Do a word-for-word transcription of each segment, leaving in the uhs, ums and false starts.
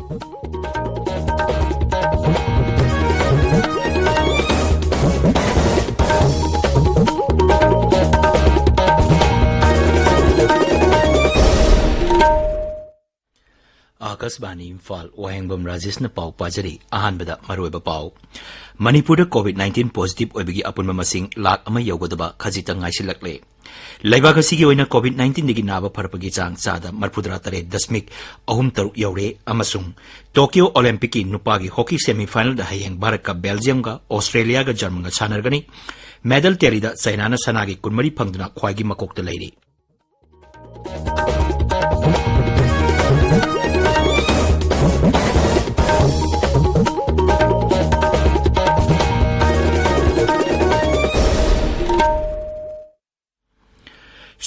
ꯑꯥꯀꯥꯁꯕꯥꯅꯤ ꯏꯝꯐꯥꯜ, ꯋꯥꯍꯦꯡꯕꯝ ꯔꯥꯖꯦꯁꯅ ꯄꯥꯎ ꯄꯥꯖꯔꯤ꯫ ꯑꯍꯥꯟꯕꯗ ꯃꯔꯨꯑꯣꯏꯕ ꯄꯥꯎ꯫ ꯃꯅꯤꯄꯨꯔꯗ COVID nineteen positive ꯑꯣꯏꯕꯒꯤ ꯑꯄꯨꯟꯕ ꯃꯁꯤꯡ ꯂꯥꯈ ꯑꯃ ꯌꯧꯒꯗꯕ ꯈꯖꯤꯛꯇ ꯉꯥꯏꯁꯤꯜꯂꯛꯂꯦ꯫ ꯂꯩꯕꯥꯛ ꯑꯁꯤꯒꯤ ꯑꯣꯏꯅ COVID nineteenꯗꯒꯤ ꯅꯥꯕ ꯐꯔꯛꯄꯒꯤ ꯆꯥꯡ ꯆꯥꯗ ꯃꯔꯤꯐꯨꯇꯔꯥ ꯇꯔꯦꯠ ꯗꯁꯃꯤꯛ ꯑꯍꯨꯝ ꯇꯔꯨꯛ ꯌꯧꯔꯦ, ꯑꯃꯁꯨꯡ ꯇꯣꯀꯤꯌꯣ ꯑꯣꯂꯦꯝꯄꯤꯛꯀꯤ ꯅꯨꯄꯥꯒꯤ ꯍꯣꯀꯤ semifinalꯗ ꯍꯌꯦꯡ ꯚꯥꯔꯠꯀ ꯕꯦꯜꯖꯤꯌꯝꯒ, ꯑꯣꯁꯇ꯭ꯔꯦꯂꯤꯌꯥꯒ ꯖꯔꯃꯟꯒ ꯁꯥꯟꯅꯔꯒꯅꯤ꯫ Medal tallyꯗ ꯆꯥꯏꯅꯥꯅ ꯁꯅꯥꯒꯤ ꯀꯨꯟꯃꯔꯤ ꯐꯪꯗꯨꯅ ꯈ꯭ꯋꯥꯏꯒꯤ ꯃꯀꯣꯛꯇ ꯂꯩꯔꯤ꯫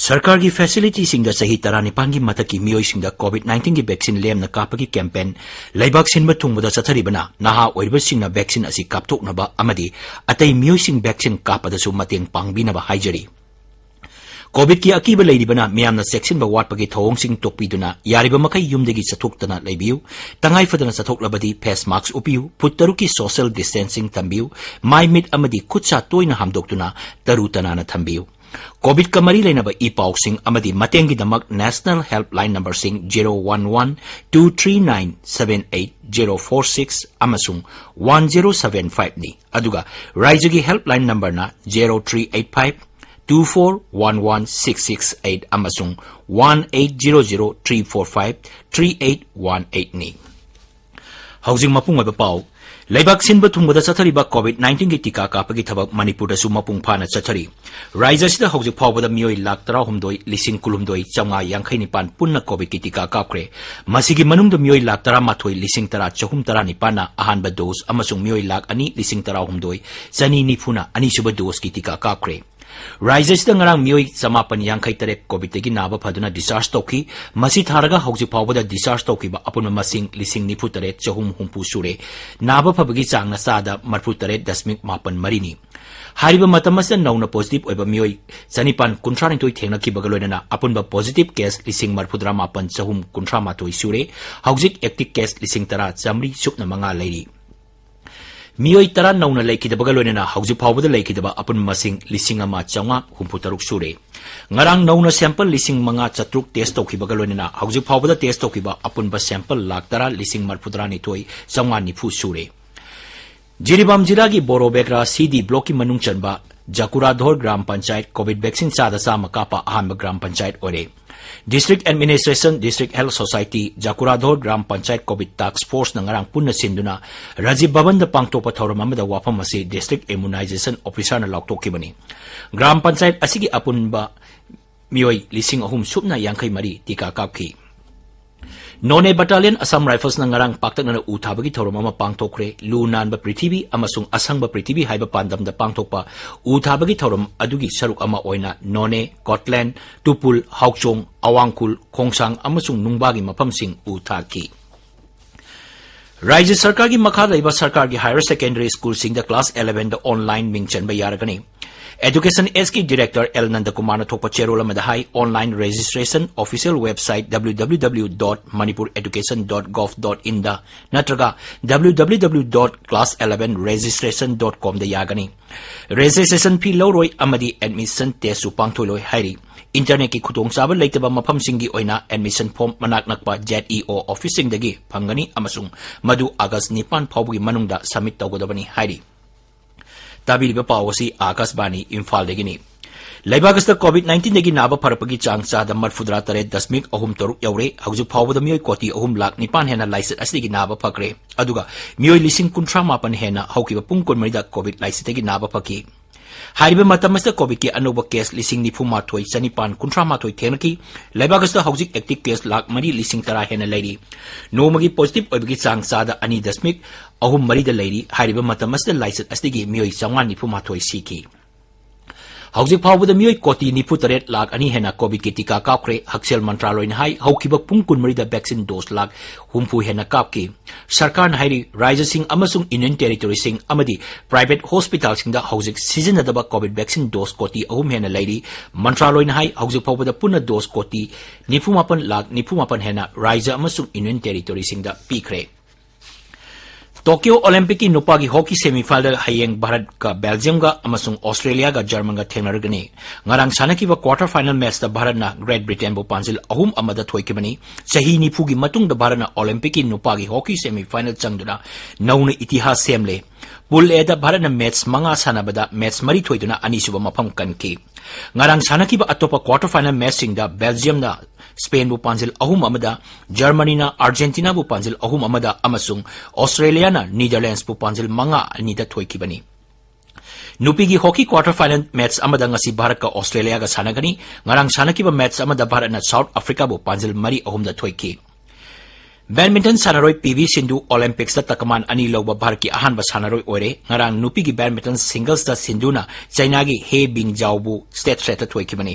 ꯁꯔꯀꯥꯔꯒꯤ facilityꯁꯤꯡꯗ ꯆꯍꯤ ꯇꯔꯥꯅꯤꯄꯥꯟꯒꯤ ꯃꯊꯛꯀꯤ ꯃꯤꯑꯣꯏꯁꯤꯡꯗ COVID nineteenꯒꯤ vaccine ꯂꯦꯝꯅ ꯀꯥꯞꯄꯒꯤ campaign ꯂꯩꯕꯥꯛ ꯁꯤꯟꯕ ꯊꯨꯡꯕꯗ ꯆꯠꯊꯔꯤꯕꯅ ꯅꯍꯥ ꯑꯣꯏꯔꯤꯕꯁꯤꯡꯅ vaccine ꯑꯁꯤ ꯀꯥꯞꯊꯣꯛꯅꯕ ꯑꯃꯗꯤ ꯑꯇꯩ ꯃꯤꯑꯣꯏꯁꯤꯡ vaccine ꯀꯥꯞꯄꯗꯁꯨ ꯃꯇꯦꯡ ꯄꯥꯡꯕꯤꯅꯕ ꯍꯥꯏꯖꯔꯤ꯫ COVIDꯀꯤ ꯑꯀꯤꯕ ꯂꯩꯔꯤꯕꯅ ꯃꯤꯌꯥꯝꯅ ꯆꯦꯛꯁꯤꯟꯕ ꯋꯥꯠꯄꯒꯤ ꯊꯧꯑꯣꯡꯁꯤꯡ ꯇꯣꯛꯄꯤꯗꯨꯅ ꯌꯥꯔꯤꯕ ꯃꯈꯩ ꯌꯨꯝꯗꯒꯤ ꯆꯠꯊꯣꯛꯇꯅ ꯂꯩꯕꯤꯌꯨ꯫ ꯇꯉꯥꯏ ꯐꯗꯅ ꯆꯠꯊꯣꯛꯂꯕꯗꯤ face mask ꯎꯞꯄꯤꯌꯨ, ꯐꯨꯠ ꯇꯔꯨꯛꯀꯤ social distancing ꯊꯝꯕꯤꯌꯨ, ꯃꯥꯏ ꯃꯤꯠ ꯑꯃꯗꯤ ꯈꯨꯠ ꯁꯥ ꯇꯣꯏꯅ ꯍꯥꯝꯗꯣꯛꯇꯨꯅ ꯇꯔꯨ ꯇꯅꯥꯟꯅ ꯊꯝꯕꯤꯌꯨ꯫ COVIDꯀ ꯃꯔꯤ ꯂꯩꯅꯕ ꯏ ꯄꯥꯎꯁꯤꯡ ꯑꯃꯗꯤ ꯃꯇꯦꯡꯒꯤꯗꯃꯛ national helpline numberꯁꯤꯡ zero one one two three nine seven eight zero four six ꯑꯃꯁꯨꯡ one zero seven fiveꯅꯤ꯫ ꯑꯗꯨꯒ ꯔꯥꯏꯖ꯭ꯌꯒꯤ helpline numberꯅ zero three eight five two four one one six six eight ꯑꯃꯁꯨꯡ one eight zero zero three four five three eight one eightꯅꯤ꯫ ꯍꯧꯖꯤꯛ ꯃꯄꯨꯡ ꯑꯣꯏꯕ ꯄꯥꯎ꯫ ꯂꯩꯕꯥꯛ ꯁꯤꯟꯕ ꯊꯨꯡꯕꯗ ꯆꯠꯊꯔꯤꯕ COVID nineteenꯒꯤ ꯇꯤꯀꯥ ꯀꯥꯞꯄꯒꯤ ꯊꯕꯛ ꯃꯅꯤꯄꯨꯔꯗꯁꯨ ꯃꯄꯨꯡ ꯐꯥꯅ ꯆꯠꯊꯔꯤ꯫ ꯔꯥꯏꯖ꯭ꯌ ꯑꯁꯤꯗ ꯍꯧꯖꯤꯛ ꯐꯥꯎꯕꯗ ꯃꯤꯑꯣꯏ ꯂꯥꯈ ꯇꯔꯥꯍꯨꯝꯗꯣꯏ ꯂꯤꯁꯤꯡ ꯀꯨꯟꯍꯨꯝꯗꯣꯏ ꯆꯥꯝꯃꯉꯥ ꯌꯥꯡꯈꯩ ꯅꯤꯄꯥꯟ ꯄꯨꯟꯅ COVIDꯀꯤ ꯇꯤꯀꯥ ꯀꯥꯞꯈ꯭ꯔꯦ꯫ ꯃꯁꯤꯒꯤ ꯃꯅꯨꯡꯗ ꯃꯤꯑꯣꯏ ꯂꯥꯈ ꯇꯔꯥꯃꯥꯊꯣꯏ ꯂꯤꯁꯤꯡ ꯇꯔꯥ ꯆꯍꯨꯝ ꯇꯔꯥꯅꯤꯄꯥꯟꯅ ꯑꯍꯥꯟꯕ dose ꯑꯃꯁꯨꯡ ꯃꯤꯑꯣꯏ ꯂꯥꯈ ꯑꯅꯤ ꯂꯤꯁꯤꯡ ꯇꯔꯥꯍꯨꯝꯗꯣꯏ ꯆꯅꯤ ꯅꯤꯐꯨꯅ ꯑꯅꯤꯁꯨꯕ doseꯀꯤ ꯇꯤꯀꯥ ꯀꯥꯞꯈ꯭ꯔꯦ꯫ ꯔꯥꯏꯖ꯭ꯌ ꯑꯁꯤꯗ ꯉꯔꯥꯡ ꯃꯤꯑꯣꯏ ꯆꯃꯥꯄꯟ ꯌꯥꯡꯈꯩ ꯇꯔꯦꯠ COVIDꯇꯒꯤ ꯅꯥꯕ ꯐꯗꯨꯅ discharge ꯇꯧꯈꯤ꯫ ꯃꯁꯤ ꯊꯥꯔꯒ ꯍꯧꯖꯤꯛ ꯐꯥꯎꯕꯗ discharge ꯇꯧꯈꯤꯕ ꯑꯄꯨꯟꯕ ꯃꯁꯤꯡ ꯂꯤꯁꯤꯡ ꯅꯤꯐꯨ ꯇꯔꯦꯠ ꯆꯍꯨꯝ ꯍꯨꯝꯐꯨ ꯁꯨꯔꯦ꯫ ꯅꯥꯕ ꯐꯕꯒꯤ ꯆꯥꯡꯅ ꯆꯥꯗ ꯃꯔꯤꯐꯨ ꯇꯔꯦꯠ ꯗꯁꯃꯤꯛ ꯃꯥꯄꯟ ꯃꯔꯤꯅꯤ꯫ ꯍꯥꯏꯔꯤꯕ ꯃꯇꯝ ꯑꯁꯤꯗ ꯅꯧꯅ positive ꯑꯣꯏꯕ ꯃꯤꯑꯣꯏ ꯆꯅꯤꯄꯥꯟ ꯀꯨꯟꯊ꯭ꯔꯥ ꯅꯤꯊꯣꯏ ꯊꯦꯡꯅꯈꯤꯕꯒ ꯂꯣꯏꯅꯅ ꯑꯄꯨꯟꯕ positive case ꯂꯤꯁꯤꯡ ꯃꯔꯤꯐꯨꯇꯔꯥ ꯃꯥꯄꯟ ꯆꯍꯨꯝ ꯀꯨꯟꯊ꯭ꯔꯥ ꯃꯥꯊꯣꯏ ꯁꯨꯔꯦ꯫ ꯍꯧꯖꯤꯛ active case ꯂꯤꯁꯤꯡ ꯇꯔꯥ ꯆꯥꯃꯔꯤ ꯁꯨꯞꯅ ꯃꯉꯥ ꯂꯩꯔꯤ꯫ ꯃꯤꯑꯣꯏ ꯇꯔꯥ ꯅꯧꯅ ꯂꯩꯈꯤꯗꯕꯒ ꯂꯣꯏꯅꯅ ꯍꯧꯖꯤꯛ ꯐꯥꯎꯕꯗ ꯂꯩꯈꯤꯗꯕ ꯑꯄꯨꯟꯕ ꯃꯁꯤꯡ ꯂꯤꯁꯤꯡ ꯑꯃ ꯆꯥꯝꯃꯉꯥ ꯍꯨꯝꯐꯨ ꯇꯔꯨꯛ ꯁꯨꯔꯦ꯫ ꯉꯔꯥꯡ ꯅꯧꯅ sample ꯂꯤꯁꯤꯡ ꯃꯉꯥ ꯆꯥꯇ꯭ꯔꯨꯛ test ꯇꯧꯈꯤꯕꯒ ꯂꯣꯏꯅꯅ ꯍꯧꯖꯤꯛ ꯐꯥꯎꯕꯗ test ꯇꯧꯈꯤꯕ ꯑꯄꯨꯟꯕ sample ꯂꯥꯈ ꯇꯔꯥ ꯂꯤꯁꯤꯡ ꯃꯔꯤꯐꯨꯇꯔꯥ ꯅꯤꯊꯣꯏ ꯆꯥꯝꯃꯉꯥ ꯅꯤꯐꯨ ꯁꯨꯔꯦ꯫ ꯖꯤꯔꯤꯕꯥꯝ ꯖꯤꯂꯥꯒꯤ ꯕꯣꯔꯣꯕꯦꯒ꯭ꯔꯥ C D blockꯀꯤ ꯃꯅꯨꯡ ꯆꯟꯕ ꯖꯀꯨꯔꯥꯙꯣꯔ ꯒ꯭ꯔꯥꯝ ꯄꯟꯆꯥꯌꯠ COVID vaccine ꯆꯥꯗ ꯆꯥꯝꯃ ꯀꯥꯞꯄ ꯑꯍꯥꯟꯕ ꯒ꯭ꯔꯥꯝ ꯄꯟꯆꯥꯌꯠ ꯑꯣꯏꯔꯦ꯫ District Administration, District Health Society, Jakuradhor gram panchayat COVID task forceꯅ ꯉꯔꯥꯡ ꯄꯨꯟꯅ ꯁꯤꯟꯗꯨꯅ ꯔꯥꯖꯤꯕ ꯚꯕꯟꯗ ꯄꯥꯡꯊꯣꯛꯄ ꯊꯧꯔꯝ ꯑꯃꯗ ꯋꯥꯐꯝ ꯑꯁꯤ District Immunization Officerꯅ ꯂꯥꯎꯊꯣꯛꯈꯤꯕꯅꯤ꯫ ꯒ꯭ꯔꯥꯝ ꯄꯟꯆꯥꯌꯠ ꯑꯁꯤꯒꯤ ꯑꯄꯨꯟꯕ ꯃꯤꯑꯣꯏ ꯂꯤꯁꯤꯡ ꯑꯍꯨꯝ ꯁꯨꯞꯅ ꯌꯥꯡꯈꯩ ꯃꯔꯤ ꯇꯤꯀꯥ ꯀꯥꯞꯈꯤ꯫ ꯅꯣꯅꯦ Battalion Assam Riflesꯅ ꯉꯔꯥꯡ ꯄꯥꯛꯇꯛꯅꯅ ꯎ ꯊꯥꯕꯒꯤ ꯊꯧꯔꯝ ꯑꯃ ꯄꯥꯡꯊꯣꯛꯈ꯭ꯔꯦ꯫ ꯂꯨ ꯅꯥꯟꯕ ꯄ꯭ꯔꯤꯊꯤꯕꯤ ꯑꯃꯁꯨꯡ ꯑꯁꯪꯕ ꯄ꯭ꯔꯤꯊꯤꯕꯤ ꯍꯥꯏꯕ ꯄꯥꯟꯗꯝꯗ ꯄꯥꯡꯊꯣꯛꯄ ꯎ ꯊꯥꯕꯒꯤ ꯊꯧꯔꯝ ꯑꯗꯨꯒꯤ ꯁꯔꯨꯛ ꯑꯃ ꯑꯣꯏꯅ ꯅꯣꯅꯦ, ꯀꯣꯠꯂꯦꯟ, ꯇꯨꯄꯨꯜ, ꯍꯥꯎꯆꯣꯡ, ꯑꯋꯥꯡꯈꯨꯜ, ꯈꯣꯡꯁꯥꯡ ꯑꯃꯁꯨꯡ ꯅꯨꯡꯕꯥꯒꯤ ꯃꯐꯝꯁꯤꯡ ꯎ ꯊꯥꯈꯤ꯫ ꯔꯥꯖ꯭ꯌ ꯁꯔꯀꯥꯔꯒꯤ ꯃꯈꯥ ꯂꯩꯕ ꯁꯔꯀꯥꯔꯒꯤ higher secondary schoolꯁꯤꯡꯗ class elevenꯗ online ꯃꯤꯡ ꯆꯟꯕ ꯌꯥꯔꯒꯅꯤ꯫ Education Sꯒꯤ Director L ꯅꯟꯗꯀꯨꯃꯥꯔꯅ ꯊꯣꯛꯄ ꯆꯦꯔꯣꯜ ꯑꯃꯗ ꯍꯥꯏ, online registration official website W W W dot manipur education dot gov dot inꯗ ꯅꯠꯇ꯭ꯔꯒ W W W dot class eleven registration dot comꯗ ꯌꯥꯒꯅꯤ꯫ Registration fee ꯂꯧꯔꯣꯏ ꯑꯃꯗꯤ admission testꯁꯨ ꯄꯥꯡꯊꯣꯛꯂꯣꯏ ꯍꯥꯏꯔꯤ꯫ Internetꯀꯤ ꯈꯨꯗꯣꯡꯆꯥꯕ ꯂꯩꯇꯕ ꯃꯐꯝꯁꯤꯡꯒꯤ ꯑꯣꯏꯅ admission form ꯃꯅꯥꯛ ꯅꯛꯄ Z E O officeꯁꯤꯡꯗꯒꯤ ꯐꯪꯒꯅꯤ ꯑꯃꯁꯨꯡ ꯃꯗꯨ August ꯅꯤꯄꯥꯟ ꯐꯥꯎꯕꯒꯤ ꯃꯅꯨꯡꯗ submit ꯇꯧꯒꯗꯕꯅꯤ ꯍꯥꯏꯔꯤ꯫ ꯇꯥꯕꯤꯔꯤꯕ ꯄꯥꯎ ꯑꯁꯤ ꯑꯥꯀꯥꯁꯕꯥꯅꯤ ꯏꯝꯐꯥꯜꯗꯒꯤꯅꯤ꯫ ꯂꯩꯕꯥꯛ ꯑꯁꯤꯗ COVID nineteenꯗꯒꯤ ꯅꯥꯕ ꯐꯔꯛꯄꯒꯤ ꯆꯥꯡ ꯆꯥꯗ ꯃꯔꯤꯐꯨꯇꯔꯥ ꯇꯔꯦꯠ ꯗꯁꯃꯤꯛ ꯑꯍꯨꯝ ꯇꯔꯨꯛ ꯌꯧꯔꯦ꯫ ꯍꯧꯖꯤꯛ ꯐꯥꯎꯕꯗ ꯃꯤꯑꯣꯏ ꯀꯣꯇꯤ ꯑꯍꯨꯝ ꯂꯥꯈ ꯅꯤꯄꯥꯟ ꯍꯦꯟꯅ ꯂꯥꯏꯆꯠ ꯑꯁꯤꯗꯒꯤ ꯅꯥꯕ ꯐꯈ꯭ꯔꯦ꯫ ꯑꯗꯨꯒ ꯃꯤꯑꯣꯏ ꯂꯤꯁꯤꯡ ꯀꯨꯟꯊ꯭ꯔꯥ ꯃꯥꯄꯟ ꯍꯦꯟꯅ ꯍꯧꯈꯤꯕ ꯄꯨꯡ ꯀꯨꯟꯃꯔꯤꯗ COVID ꯂꯥꯏꯆꯠꯇꯒꯤ ꯅꯥꯕ ꯐꯈꯤ꯫ ꯍꯥꯏꯔꯤꯕ ꯃꯇꯝ ꯑꯁꯤꯗ COVIDꯀꯤ ꯑꯅꯧꯕ case ꯂꯤꯁꯤꯡ ꯅꯤꯐꯨ ꯃꯥꯊꯣꯏ ꯆꯅꯤꯄꯥꯟ ꯀꯨꯟꯊ꯭ꯔꯥ ꯃꯥꯊꯣꯏ ꯊꯦꯡꯅꯈꯤ꯫ ꯂꯩꯕꯥꯛ ꯑꯁꯤꯗ ꯍꯧꯖꯤꯛ active case ꯂꯥꯈ ꯃꯔꯤ ꯂꯤꯁꯤꯡ ꯇꯔꯥ ꯍꯦꯟꯅ ꯂꯩꯔꯤ꯫ ꯅꯣꯡꯃꯒꯤ positive ꯑꯣꯏꯕꯒꯤ ꯆꯥꯡ ꯆꯥꯗ ꯑꯅꯤ ꯗꯁꯃꯤꯛ ꯑꯍꯨꯝ ꯃꯔꯤꯗ ꯂꯩꯔꯤ꯫ ꯍꯥꯏꯔꯤꯕ ꯃꯇꯝ ꯑꯁꯤꯗ ꯂꯥꯏꯆꯠ ꯑꯁꯤꯗꯒꯤ ꯃꯤꯑꯣꯏ ꯆꯥꯝꯃꯉꯥ ꯅꯤꯐꯨ ꯃꯥꯊꯣꯏ ꯁꯤꯈꯤ꯫ ꯍꯧꯖꯤꯛ ꯐꯥꯎꯕꯗ ꯃꯤꯑꯣꯏ ꯀꯣꯇꯤ ꯅꯤꯐꯨ ꯇꯔꯦꯠ ꯂꯥꯈ ꯑꯅꯤ ꯍꯦꯟꯅ COVID-ꯀꯤ ꯇꯤꯀꯥ ꯀꯥꯞꯈ꯭ꯔꯦ꯫ ꯍꯛꯁꯦꯜ ꯃꯟꯇ꯭ꯔꯥꯂꯣꯏꯅ ꯍꯥꯏ, ꯍꯧꯈꯤꯕ ꯄꯨꯡ ꯀꯨꯟꯃꯔꯤꯗ vaccine dose ꯂꯥꯈ ꯍꯨꯝꯐꯨ ꯍꯦꯟꯅ ꯀꯥꯞꯈꯤ꯫ ꯁꯔꯀꯥꯔꯅ ꯍꯥꯏꯔꯤ, ꯔꯥꯖ꯭ꯌꯁꯤꯡ ꯑꯃꯁꯨꯡ Union Territoryꯁꯤꯡ ꯑꯃꯗꯤ private hospitalꯁꯤꯡꯗ ꯍꯧꯖꯤꯛ ꯁꯤꯖꯤꯟꯅꯗꯕ COVID vaccine dose ꯀꯣꯇꯤ ꯑꯍꯨꯝ ꯍꯦꯟꯅ ꯂꯩꯔꯤ꯫ ꯃꯟꯇ꯭ꯔꯥꯂꯣꯏꯅ ꯍꯥꯏ, ꯍꯧꯖꯤꯛ ꯐꯥꯎꯕꯗ ꯄꯨꯟꯅ dose ꯀꯣꯇꯤ ꯅꯤꯐꯨ ꯃꯥꯄꯟ ꯂꯥꯈ ꯅꯤꯐꯨ ꯃꯥꯄꯟ ꯍꯦꯟꯅ ꯔꯥꯖ꯭ꯌ ꯑꯃꯁꯨꯡ Union Territoryꯁꯤꯡꯗ ꯄꯤꯈ꯭ꯔꯦ꯫ ꯇꯣꯀꯤꯌꯣ ꯑꯣꯂꯤꯝꯄꯤꯛꯀꯤ ꯅꯨꯄꯥꯒꯤ ꯍꯣꯀꯤ semifinal ꯍꯌꯦꯡ ꯚꯥꯔꯠꯀ ꯕꯦꯜꯖꯤꯌꯝꯒ ꯑꯃꯁꯨꯡ ꯑꯣꯁꯇ꯭ꯔꯦꯂꯤꯌꯥꯒ ꯖꯔꯃꯟꯒ ꯊꯦꯡꯅꯔꯒꯅꯤ꯫ ꯉꯔꯥꯡ ꯁꯥꯟꯅꯈꯤꯕ quarter final matchꯇ ꯚꯥꯔꯠꯅ Great Britainꯕꯨ ꯄꯥꯟꯖꯤꯜ ꯑꯍꯨꯝ ꯑꯃꯗ ꯊꯣꯏꯈꯤꯕꯅꯤ꯫ ꯆꯍꯤ ꯅꯤꯐꯨꯒꯤ ꯃꯇꯨꯡꯗ ꯚꯥꯔꯠꯅ ꯑꯣꯂꯤꯝꯄꯤꯛꯀꯤ ꯅꯨꯄꯥꯒꯤ ꯍꯣꯀꯤ semifinal ꯆꯪꯗꯨꯅ ꯅꯧꯅ ꯏꯇꯤꯍꯥꯁ ꯁꯦꯝꯂꯦ꯫ Pool Aꯗ ꯚꯥꯔꯠꯅ match ꯃꯉꯥ ꯁꯥꯟꯅꯕꯗ match ꯃꯔꯤ ꯊꯣꯏꯗꯨꯅ ꯑꯅꯤꯁꯨꯕ ꯃꯐꯝ ꯀꯟꯈꯤ꯫ ꯉꯔꯥꯡ ꯁꯥꯟꯅꯈꯤꯕ ꯑꯇꯣꯞꯄ quarter final matchꯁꯤꯡꯗ ꯕꯦꯜꯖꯤꯌꯝꯅ ꯁ꯭ꯄꯦꯟꯕꯨ ꯄꯥꯟꯖꯤꯜ ꯑꯍꯨꯝ ꯑꯃꯗ, ꯖꯔꯃꯅꯤꯅ ꯑꯥꯔꯖꯦꯟꯇꯤꯅꯥꯕꯨ ꯄꯥꯟꯖꯤꯜ ꯑꯍꯨꯝ ꯑꯃꯗ ꯑꯃꯁꯨꯡ ꯑꯣꯁꯇ꯭ꯔꯦꯂꯤꯌꯥꯅ ꯅꯤꯗꯔꯂꯦꯟꯗꯁꯄꯨ ꯄꯥꯟꯖꯤꯜ ꯃꯉꯥ ꯑꯅꯤꯗ ꯊꯣꯏꯈꯤꯕꯅꯤ꯫ ꯅꯨꯄꯤꯒꯤ ꯍꯣꯀꯤ quarter final match ꯑꯃꯗ ꯉꯁꯤ ꯚꯥꯔꯠꯀ ꯑꯣꯁꯇ꯭ꯔꯦꯂꯤꯌꯥꯒ ꯁꯥꯟꯅꯒꯅꯤ꯫ ꯉꯔꯥꯡ ꯁꯥꯟꯅꯈꯤꯕ match ꯑꯃꯗ ꯚꯥꯔꯠꯅ ꯁꯥꯎꯠ ꯑꯐ꯭ꯔꯤꯀꯥꯕꯨ ꯄꯥꯟꯖꯤꯜ ꯃꯔꯤ ꯑꯍꯨꯝꯗ ꯊꯣꯏꯈꯤ꯫ Badminton ꯁꯥꯟꯅꯔꯣꯏ ꯄꯤ ꯚꯤ ꯁꯤꯟꯙꯨ ꯑꯣꯂꯤꯝꯄꯤꯛꯁꯇ ꯇꯀꯃꯥꯟ ꯑꯅꯤ ꯂꯧꯕ ꯚꯥꯔꯠꯀꯤ ꯑꯍꯥꯟꯕ ꯁꯥꯟꯅꯔꯣꯏ ꯑꯣꯏꯔꯦ꯫ ꯉꯔꯥꯡ ꯅꯨꯄꯤꯒꯤ badminton singlesꯇ ꯁꯤꯟꯙꯨꯅ ꯆꯩꯅꯥꯒꯤ ꯍꯦ ꯕꯤꯡꯖꯥꯎꯕꯨ straight setꯇ ꯊꯣꯏꯈꯤꯕꯅꯤ꯫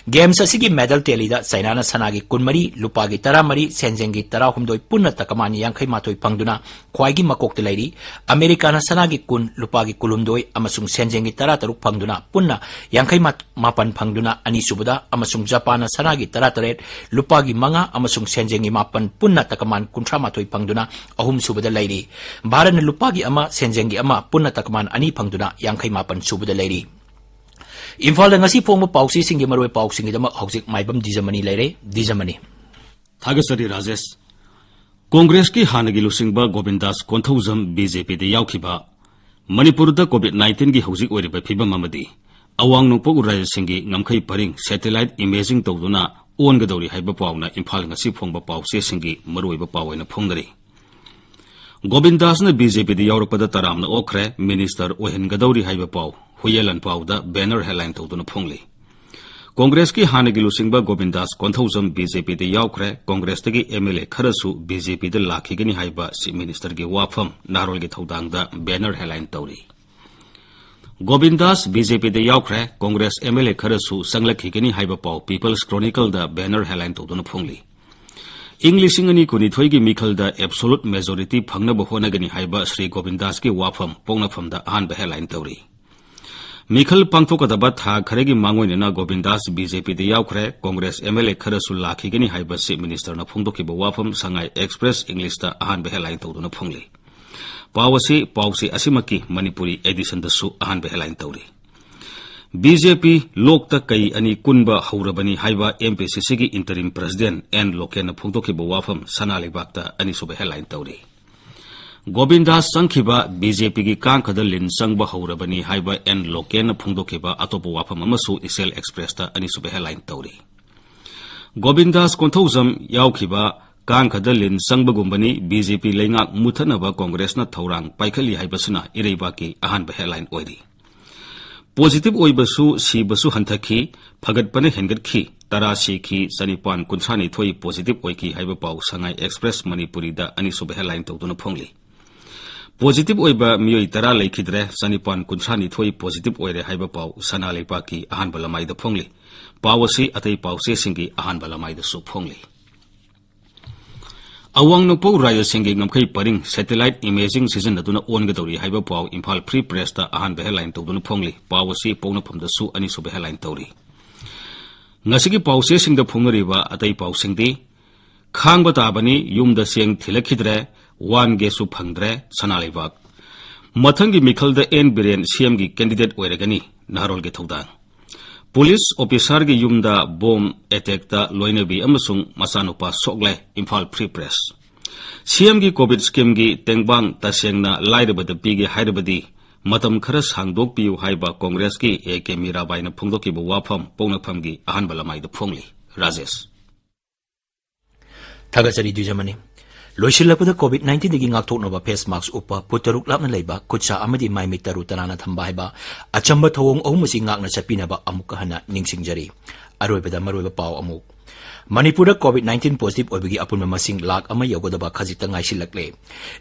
Games ꯑꯁꯤꯒꯤ medal tallyꯗ ꯆꯩꯅꯥꯅ ꯁꯅꯥꯒꯤ ꯀꯨꯟꯃꯔꯤ, ꯂꯨꯄꯥꯒꯤ ꯇꯔꯥꯃꯔꯤ, ꯁꯦꯟꯖꯦꯡꯒꯤ ꯇꯔꯥꯍꯨꯝꯗꯣꯏ, ꯄꯨꯟꯅ ꯇꯀꯃꯥꯟ ꯌꯥꯡꯈꯩ ꯃꯥꯊꯣꯏ ꯐꯪꯗꯨꯅ ꯈ꯭ꯋꯥꯏꯒꯤ ꯃꯀꯣꯛꯇ ꯂꯩꯔꯤ꯫ ꯑꯃꯦꯔꯤꯀꯥꯅ ꯁꯅꯥꯒꯤ ꯀꯨꯟ, ꯂꯨꯄꯥꯒꯤ ꯀꯨꯟꯍꯨꯝꯗꯣꯏ ꯑꯃꯁꯨꯡ ꯁꯦꯟꯖꯦꯡꯒꯤ ꯇꯔꯥꯇꯔꯨꯛ ꯐꯪꯗꯨꯅ ꯄꯨꯟꯅ ꯌꯥꯡꯈꯩ ꯃꯥꯄꯟ ꯐꯪꯗꯨꯅ ꯑꯅꯤꯁꯨꯕꯗ ꯑꯃꯁꯨꯡ ꯖꯄꯥꯟꯅ ꯁꯅꯥꯒꯤ ꯇꯔꯥꯇꯔꯦꯠ, ꯂꯨꯄꯥꯒꯤ ꯃꯉꯥ ꯑꯃꯁꯨꯡ ꯁꯦꯟꯖꯦꯡꯒꯤ ꯃꯥꯄꯟ, ꯄꯨꯟꯅ ꯇꯀꯃꯥꯟ ꯀꯨꯟꯊ꯭ꯔꯥ ꯃꯥꯊꯣꯏ ꯐꯪꯗꯨꯅ ꯑꯍꯨꯝꯁꯨꯕꯗ ꯂꯩꯔꯤ꯫ ꯚꯥꯔꯠꯅ ꯂꯨꯄꯥꯒꯤ ꯑꯃ, ꯁꯦꯟꯖꯦꯡꯒꯤ ꯑꯃ, ꯄꯨꯟꯅ ꯇꯀꯃꯥꯟ ꯑꯅꯤ ꯐꯪꯗꯨꯅ ꯌꯥꯡꯈꯩ ꯃꯥꯄꯟ ꯁꯨꯕꯗ ꯂꯩꯔꯤ꯫ ꯏꯝꯐꯥꯜꯗ ꯉꯁꯤ ꯐꯣꯡꯕ ꯄꯥꯎꯆꯦꯁꯤꯡꯒꯤ ꯃꯔꯨꯑꯣꯏꯕ ꯄꯥꯎꯁꯤꯡꯒꯤꯗꯃꯛ ꯍꯧꯖꯤꯛ ꯃꯥꯏꯕꯝ ꯗꯤꯖꯃꯅꯤ ꯂꯩꯔꯦ꯫ ꯗꯤꯖꯃꯅꯤ꯫ ꯊꯥꯒꯠꯆꯔꯤ ꯔꯥꯖꯦꯁ꯫ ꯀꯣꯡꯒ꯭ꯔꯦꯁꯀꯤ ꯍꯥꯟꯅꯒꯤ ꯂꯨꯆꯤꯡꯕ ꯒꯣꯕꯤꯟꯗꯥꯁ ꯀꯣꯟꯊꯧꯖꯝ BJPꯗ ꯌꯥꯎꯈꯤꯕ, ꯃꯅꯤꯄꯨꯔꯗ COVID nineteenꯒꯤ ꯍꯧꯖꯤꯛ ꯑꯣꯏꯔꯤꯕ ꯐꯤꯕꯝ ꯑꯃꯗꯤ ꯑꯋꯥꯡ ꯅꯣꯡꯄꯣꯛ ꯔꯥꯖ꯭ꯌꯁꯤꯡꯒꯤ ꯉꯝꯈꯩ ꯄꯔꯤꯡ satellite imaging ꯇꯧꯗꯨꯅ ꯑꯣꯟꯒꯗꯧꯔꯤ ꯍꯥꯏꯕ ꯄꯥꯎꯅ ꯏꯝꯐꯥꯜ ꯉꯁꯤ ꯐꯣꯡꯕ ꯄꯥꯎꯆꯦꯁꯤꯡꯒꯤ ꯃꯔꯨꯑꯣꯏꯕ ꯄꯥꯎ ꯑꯣꯏꯅ ꯐꯣꯡꯅꯔꯤ꯫ ꯒꯣꯕꯤꯟꯗꯥꯁꯅ BJPꯗ ꯌꯥꯎꯔꯛꯄꯗ ꯇꯔꯥꯝꯅ ꯑꯣꯛꯈ꯭ꯔꯦ, minister ꯑꯣꯏꯍꯟꯒꯗꯧꯔꯤ ꯍꯥꯏꯕ ꯄꯥꯎ ꯍꯨꯌꯦꯟ ꯂꯥꯟꯄꯥꯎꯗ banner headline ꯇꯧꯗꯨꯅ ꯐꯣꯡꯂꯤ꯫ ꯀꯣꯡꯒ꯭ꯔꯦꯁꯀꯤ ꯍꯥꯟꯅꯒꯤ ꯂꯨꯆꯤꯡꯕ ꯒꯣꯕꯤꯟꯗꯥꯁ ꯀꯣꯟꯊꯧꯖꯝ BJPꯗ ꯌꯥꯎꯈ꯭ꯔꯦ, ꯀꯣꯡꯒ꯭ꯔꯦꯁꯇꯒꯤ MLA ꯈꯔꯁꯨ BJPꯗ ꯂꯥꯛꯈꯤꯒꯅꯤ ꯍꯥꯏꯕ Chief Ministerꯒꯤ ꯋꯥꯐꯝ ꯅꯍꯥꯔꯣꯜꯒꯤ ꯊꯧꯗꯥꯡꯗ banner headline ꯇꯧꯔꯤ꯫ ꯒꯣꯕꯤꯟꯗꯥꯁ ꯕꯤ ꯖꯦ ꯄꯤꯗ ꯌꯥꯎꯈ꯭ꯔꯦ, ꯀꯣꯡꯒ꯭ꯔꯦꯁ ꯑꯦꯝ ꯑꯦꯜ ꯑꯦ ꯈꯔꯁꯨ ꯆꯪꯂꯛꯈꯤꯒꯅꯤ ꯍꯥꯏꯕ ꯄꯥꯎ People's Chronicleꯗ banner headline ꯇꯧꯗꯨꯅ ꯐꯣꯡꯂꯤ꯫ ꯏꯪ ꯂꯤꯁꯤꯡ ꯑꯅꯤ ꯀꯨꯟꯅꯤꯊꯣꯏꯒꯤ ꯃꯤꯈꯜꯗ absolute majority ꯐꯪꯅꯕ ꯍꯣꯠꯅꯒꯅꯤ ꯍꯥꯏꯕ ꯁ꯭ꯔꯤ ꯒꯣꯕꯤꯟꯗꯥꯁꯀꯤ ꯋꯥꯐꯝ ꯄꯣꯛꯅꯐꯝꯗ ꯑꯍꯥꯟꯕ headline ꯇꯧꯔꯤ꯫ ꯃꯤꯈꯜ ꯄꯥꯡꯊꯣꯛꯀꯗꯕ ꯊꯥ ꯈꯔꯒꯤ ꯃꯥꯡꯑꯣꯏꯅꯅ ꯒꯣꯕꯤꯟꯗꯥꯁ ꯕꯤ ꯖꯦ ꯄꯤꯗ ꯌꯥꯎꯈ꯭ꯔꯦ, ꯀꯣꯡꯒ꯭ꯔꯦꯁ ꯑꯦꯝ ꯑꯦꯜ ꯑꯦ ꯈꯔꯁꯨ ꯂꯥꯛꯈꯤꯒꯅꯤ ꯍꯥꯏꯕ Chief Ministerꯅ ꯐꯣꯡꯗꯣꯛꯈꯤꯕ ꯋꯥꯐꯝ ꯁꯉꯥꯏ Express Englishꯇ ꯑꯍꯥꯟꯕ headline ꯇꯧꯗꯨꯅ ꯐꯣꯡꯂꯤ꯫ ꯄꯥꯎ ꯑꯁꯤ, ꯄꯥꯎꯆꯦ ꯑꯁꯤꯃꯛꯀꯤ ꯃꯅꯤꯄꯨꯔꯤ editionꯗꯁꯨ ꯑꯍꯥꯟꯕ headline ꯇꯧꯔꯤ꯫ ꯕꯤ ꯖꯦ ꯄꯤ ꯂꯣꯛꯇ ꯀꯩ ꯑꯅꯤ ꯀꯨꯟꯕ ꯍꯧꯔꯕꯅꯤ ꯍꯥꯏꯕ ꯑꯦꯝ ꯄꯤ ꯁꯤ ꯁꯤꯒꯤ interim president ꯑꯦꯟ ꯂꯣꯀꯦꯟꯅ ꯐꯣꯡꯗꯣꯛꯈꯤꯕ ꯋꯥꯐꯝ ꯁꯅꯥ ꯂꯩꯕꯥꯛꯇ ꯑꯅꯤꯁꯨꯕ headline ꯇꯧꯔꯤ꯫ ꯒꯣꯕꯤꯟꯗꯥꯁ ꯆꯪꯈꯤꯕ ꯕꯤ ꯖꯦ ꯄꯤꯒꯤ ꯀꯥꯡꯈꯗ ꯂꯤꯟ ꯆꯪꯕ ꯍꯧꯔꯕꯅꯤ ꯍꯥꯏꯕ ꯑꯦꯟ ꯂꯣꯀꯦꯟꯅ ꯐꯣꯡꯗꯣꯛꯈꯤꯕ ꯑꯇꯣꯞꯄ ꯋꯥꯐꯝ ꯑꯃꯁꯨ ꯏꯆꯦꯜ Expressꯇ ꯑꯅꯤꯁꯨꯕ headline ꯇꯧꯔꯤ꯫ ꯒꯣꯕꯤꯟꯗꯥꯁ ꯀꯣꯟꯊꯧꯖꯝ ꯌꯥꯎꯈꯤꯕ ꯀꯥꯡꯈꯗ ꯂꯤꯟ ꯆꯪꯕꯒꯨꯝꯕꯅꯤ, ꯕꯤ ꯖꯦ ꯄꯤ ꯂꯩꯉꯥꯛ ꯃꯨꯊꯠꯅꯕ ꯀꯣꯡꯒ꯭ꯔꯦꯁꯅ ꯊꯧꯔꯥꯡ ꯄꯥꯏꯈꯠꯂꯤ ꯍꯥꯏꯕꯁꯤꯅ ꯏꯔꯩꯕꯥꯛꯀꯤ ꯑꯍꯥꯟꯕ headline ꯑꯣꯏꯔꯤ꯫ Positive ꯑꯣꯏꯕꯁꯨ ꯁꯤꯕꯁꯨ ꯍꯟꯊꯈꯤ, ꯐꯒꯠꯄꯅ ꯍꯦꯟꯒꯠꯈꯤ, ꯇꯔꯥ ꯁꯤꯈꯤ, ꯆꯅꯤꯄꯥꯟ ꯀꯨꯟꯊ꯭ꯔꯥ ꯅꯤꯊꯣꯏ positive ꯑꯣꯏꯈꯤ ꯍꯥꯏꯕ ꯄꯥꯎ ꯁꯉꯥꯏ Express ꯃꯅꯤꯄꯨꯔꯤꯗ ꯑꯅꯤꯁꯨꯕ headline ꯇꯧꯗꯨꯅ ꯐꯣꯡꯂꯤ꯫ Positive ꯑꯣꯏꯕ ꯃꯤꯑꯣꯏ ꯇꯔꯥ ꯂꯩꯈꯤꯗ꯭ꯔꯦ, ꯆꯅꯤꯄꯥꯟ ꯀꯨꯟꯊ꯭ꯔꯥ ꯅꯤꯊꯣꯏ positive ꯑꯣꯏꯔꯦ ꯍꯥꯏꯕ ꯄꯥꯎ ꯁꯅꯥ ꯂꯩꯕꯥꯛꯀꯤ ꯑꯍꯥꯟꯕ ꯂꯃꯥꯏꯗ ꯐꯣꯡꯂꯤ꯫ ꯄꯥꯎ ꯑꯁꯤ ꯑꯇꯩ ꯄꯥꯎꯆꯦꯁꯤꯡꯒꯤ ꯑꯍꯥꯟꯕ ꯂꯃꯥꯏꯗꯁꯨ ꯐꯣꯡꯂꯤ꯫ ꯑꯋꯥꯡ ꯅꯣꯡꯄꯣꯛ ꯔꯥꯖ꯭ꯌꯁꯤꯡꯒꯤ ꯉꯝꯈꯩ ꯄꯔꯤꯡ satellite imaging ꯁꯤꯖꯤꯟꯅꯗꯨꯅ ꯑꯣꯟꯒꯗꯧꯔꯤ ꯍꯥꯏꯕ ꯄꯥꯎ ꯏꯝꯐꯥꯜ Free Pressꯇ ꯑꯍꯥꯟꯕ headline ꯇꯧꯗꯨꯅ ꯐꯣꯡꯂꯤ꯫ ꯄꯥꯎ ꯑꯁꯤ ꯄꯣꯛꯅꯐꯝꯗꯁꯨ ꯑꯅꯤꯁꯨꯕ headline ꯇꯧꯔꯤ꯫ ꯉꯁꯤꯒꯤ ꯄꯥꯎꯆꯦꯁꯤꯡꯗ ꯐꯣꯡꯅꯔꯤꯕ ꯑꯇꯩ ꯄꯥꯎꯁꯤꯡꯗꯤ: ꯈꯥꯡꯕ ꯇꯥꯕꯅꯤ, ꯌꯨꯝꯗ ꯆꯦꯡ ꯊꯤꯜꯂꯛꯈꯤꯗ꯭ꯔꯦ, ꯋꯥꯟ ꯒꯦꯁꯁꯨ ꯐꯪꯗ꯭ꯔꯦ, ꯁꯅꯥ ꯂꯩꯕꯥꯛ꯫ ꯃꯊꯪꯒꯤ ꯃꯤꯈꯜꯗ ꯑꯦꯟ ꯕꯤꯔꯦꯟ ꯁꯤ ꯑꯦꯝꯒꯤ candidate ꯑꯣꯏꯔꯒꯅꯤ, ꯅꯍꯥꯔꯣꯜꯒꯤ ꯊꯧꯗꯥꯡ꯫ Police officerꯒꯤ ꯌꯨꯝꯗ bomb attackꯇ ꯂꯣꯏꯅꯕꯤ ꯑꯃꯁꯨꯡ ꯃꯆꯥꯅꯨꯄꯥ ꯁꯣꯛꯂꯦ, ꯏꯝꯐꯥꯜ Free Press꯫ ꯁꯤ ꯑꯦꯝꯒꯤ COVID schemeꯒꯤ ꯇꯦꯡꯕꯥꯡ ꯇꯁꯦꯡꯅ ꯂꯥꯏꯔꯕꯗ ꯄꯤꯒꯦ ꯍꯥꯏꯔꯕꯗꯤ ꯃꯇꯝ ꯈꯔ ꯁꯥꯡꯗꯣꯛꯄꯤꯌꯨ ꯍꯥꯏꯕ ꯀꯣꯡꯒ꯭ꯔꯦꯁꯀꯤ ꯑꯦ ꯀꯦ ꯃꯤꯔꯥꯕꯥꯏꯅ ꯐꯣꯡꯗꯣꯛꯈꯤꯕ ꯋꯥꯐꯝ ꯄꯣꯛꯅꯐꯝꯒꯤ ꯑꯍꯥꯟꯕ ꯂꯃꯥꯏꯗ ꯐꯣꯡꯂꯤ꯫ ꯔꯥꯖꯦꯁ꯫ ꯊꯥꯒꯠꯆꯔꯤ ꯗ꯭ꯋꯤꯖꯃꯅꯤ꯫ ꯂꯣꯏꯁꯤꯜꯂꯛꯄꯗ COVID nineteenꯗꯒꯤ ꯉꯥꯛꯊꯣꯛꯅꯕ face mask ꯎꯞꯄ, ꯐꯨꯠ ꯇꯔꯨꯛ ꯂꯥꯞꯅ ꯂꯩꯕ, ꯈꯨꯠ ꯁꯥ ꯑꯃꯗꯤ ꯃꯥꯏ ꯃꯤꯠ ꯇꯔꯨ ꯇꯅꯥꯟꯅ ꯊꯝꯕ ꯍꯥꯏꯕ ꯑꯆꯝꯕ ꯊꯧꯑꯣꯡ ꯑꯍꯨꯝ ꯑꯁꯤ ꯉꯥꯛꯅ ꯆꯠꯄꯤꯅꯕ ꯑꯃꯨꯛꯀ ꯍꯟꯅ ꯅꯤꯡꯁꯤꯡꯖꯔꯤ꯫ ꯑꯔꯣꯏꯕꯗ ꯃꯔꯨꯑꯣꯏꯕ ꯄꯥꯎ ꯑꯃꯨꯛ꯫ ꯃꯅꯤꯄꯨꯔꯗ COVID nineteen positive ꯑꯣꯏꯕꯒꯤ ꯑꯄꯨꯟꯕ ꯃꯁꯤꯡ ꯂꯥꯈ ꯑꯃ ꯌꯧꯒꯗꯕ ꯈꯖꯤꯛꯇ ꯉꯥꯏꯁꯤꯜꯂꯛꯂꯦ꯫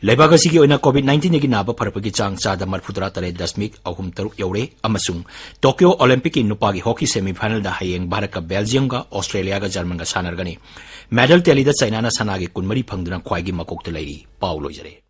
ꯂꯩꯕꯥꯛ ꯑꯁꯤꯒꯤ ꯑꯣꯏꯅ COVID nineteenꯗꯒꯤ ꯅꯥꯕ ꯐꯔꯛꯄꯒꯤ ꯆꯥꯡ ꯆꯥꯗ ꯃꯔꯤꯐꯨꯇꯔꯥ ꯇꯔꯦꯠ ꯗꯁꯃꯤꯛ ꯑꯍꯨꯝ ꯇꯔꯨꯛ ꯌꯧꯔꯦ ꯑꯃꯁꯨꯡ ꯇꯣꯀꯤꯌꯣ ꯑꯣꯂꯤꯝꯄꯤꯛꯀꯤ ꯅꯨꯄꯥꯒꯤ ꯍꯣꯀꯤ semifinalꯗ ꯍꯌꯦꯡ ꯚꯥꯔꯠꯀ ꯕꯦꯜꯖꯤꯌꯝꯒ, ꯑꯣꯁꯇ꯭ꯔꯦꯂꯤꯌꯥꯒ ꯖꯔꯃꯟꯒ ꯁꯥꯟꯅꯔꯒꯅꯤ꯫ ꯃꯦꯗꯜ tallyꯗ ꯆꯥꯏꯅꯥꯅ ꯁꯅꯥꯒꯤ ꯀꯨꯟꯃꯔꯤ ꯐꯪꯗꯨꯅ ꯈ꯭ꯋꯥꯏꯒꯤ ꯃꯀꯣꯛꯇ ꯂꯩꯔꯤ꯫ ꯄꯥꯎ ꯂꯣꯏꯖꯔꯦ꯫